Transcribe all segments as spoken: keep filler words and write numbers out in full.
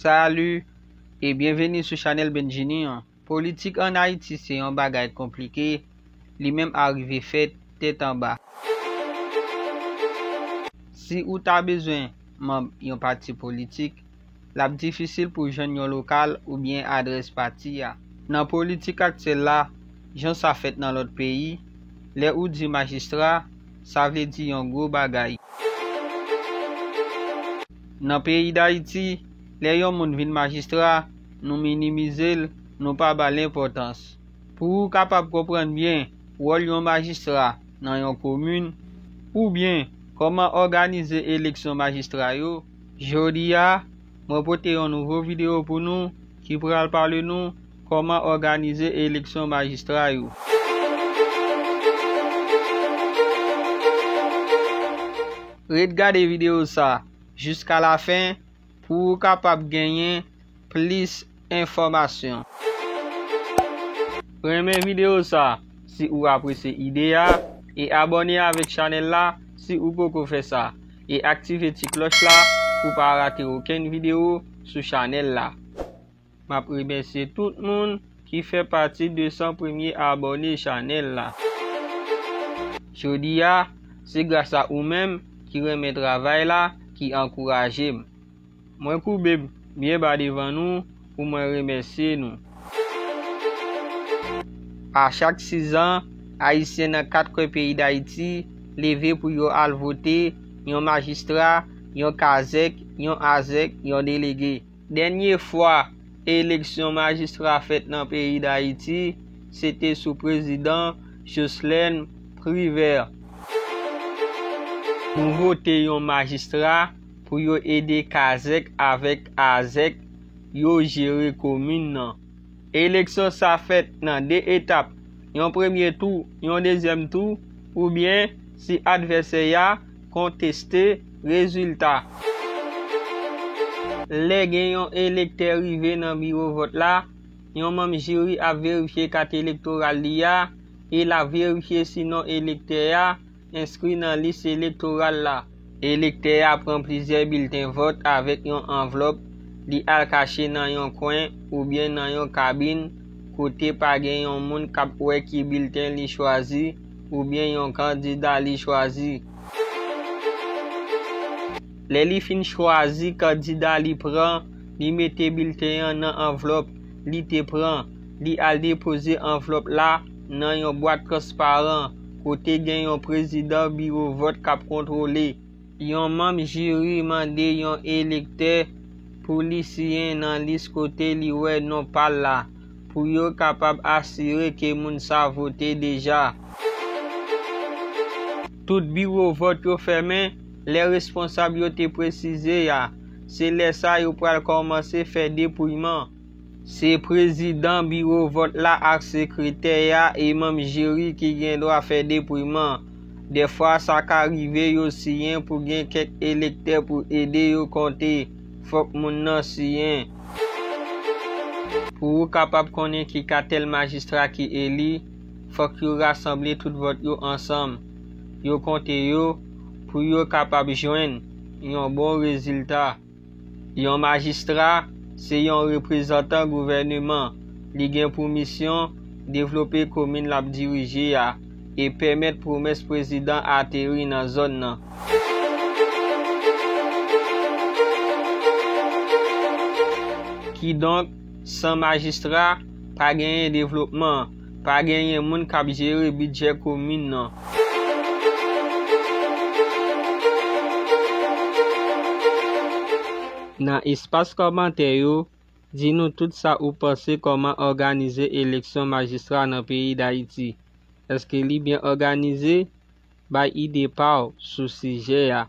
Salut e byenveni sou chanèl Benjini an. Politik ann Ayiti se yon bagay konplike, li menm arive fèt tèt anba. Si ou ta bezwen manm yon pati politik, l ap difisil pou w jwenn yon lokal oubyen adrès pati a. Nan politik aktyèl la, jan sa fèt nan lòt peyi, lè ou di majistra, sa vle di yon gwo bagay. Nan peyi Dayiti, lè yon moun vin majistra, nou minimize l, nou pa ba l enpòtans. Pou ou kapab konprann byen wòl yon majistra nan yon komin, oubyen kòman òganize eleksyon majistra yo, jodi a, mwen pote yon nouvo videyo pou nou ki pral pale nou kòman òganize eleksyon majistra yo. Ret gade videyo sa jiska lafen pou ou kapab genyen plis enfòmasyon. Renmen videyo sa si ou apresye ide a e abòne avèk chanèl la si ou poko fè sa e aktive ti klòch la pou pa rate okenn videyo sou chanèl la. M ap remèsye tout moun ki fè pati de san premye abòne chanèl la. Jodi a, se gras a ou menm ki renmen travay la ki ankouraje m. Mwen koube m byen ba devan nou pou mwen remèsye nou. A chak sizan, Ayisyen nan kat kwen peyi Dayiti leve pou yo al vote yon majistra, yon kazèk, yon azèk, yon delege. Dènye fwa eleksyon majistra fèt nan peyi Dayiti, se te sou prezidan Jocelyn Privert. Nou vote yon majistra pou yo ede kazèk avèk azèk yo jere komin nan. Eleksyon sa fèt nan de etap, yon premye tou, yon dezyèm tou, oubyen si advèsè a konteste rezilta. Lè gen yon elektè rive nan biwo vòt la, yon manm jiri ap verifye kat elektoral li a e l ap verifye si non elektè a enskri nan lis elektoral la. Elektè a pran plizyè bilten vòt avèk yon anvlòp, li al kache nan yon kwen oubyen nan yon kabin kote pa gen yon moun k ap wè ki bilten li chwazi oubyen yon kandida li chwazi. Lè li fin chwazi kandida li pran, li mete bilten an nan anvlòp li te pran, li al depoze anvlòp la nan yon bwat transparan kote gen yon prezidan biwo vòt k ap kontwole. Yon manm jiri mande yon elektè pou li siyen nan lis kote li wè non pa l la, pou yo kapab asire ke moun sa vote deja. Tout biwo vòt yo fèmen lè responsab yo te presize a. Se lè sa yo pral kòmanse fè depouyman. Se prezidan biwo vòt la ak sekretè a e manm jiri ki gen dwa fè depouyman. Dèfwa sa ka rive yo siyen pou gen kèk elektè pou ede yo konte. Fòk moun nan siyen. Pou ou kapab konnen ki katèl majistra ki eli, fòk yo rasanble tout vòt yo ansanm. Yo konte yo pou yo kapab jwenn yon bon rezilta. Yon majistra se yon reprezantan gouvèneman. Li gen pou misyon devlope komin l ap dirije a e pèmèt pwomès prezidan ateri nan zòn nan. Kidonk, san majistra, pa genyen devlopman, pa genyen moun k ap jere bidjè komin nan. Nan espas kòmantè yo, di nou tout sa ou panse kòman òganize eleksyon majistra nan peyi Dayiti. Èske li byen òganize? Bay ide pa w sou sijè a.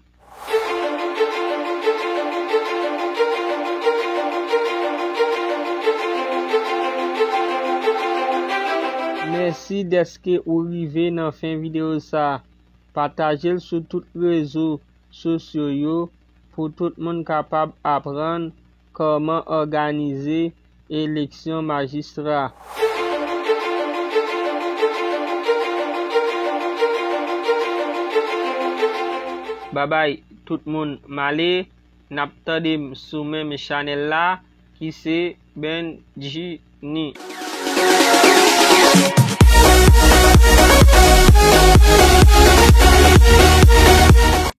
Mèsi dèske ou rive nan fen videyo sa a. Pataje l sou tout rezo sosyo yo pou tout moun kapab aprann kòman òganize eleksyon majistra. Babay tout moun, m ale, n ap tande m sou menm chanèl la. ki se Benjini.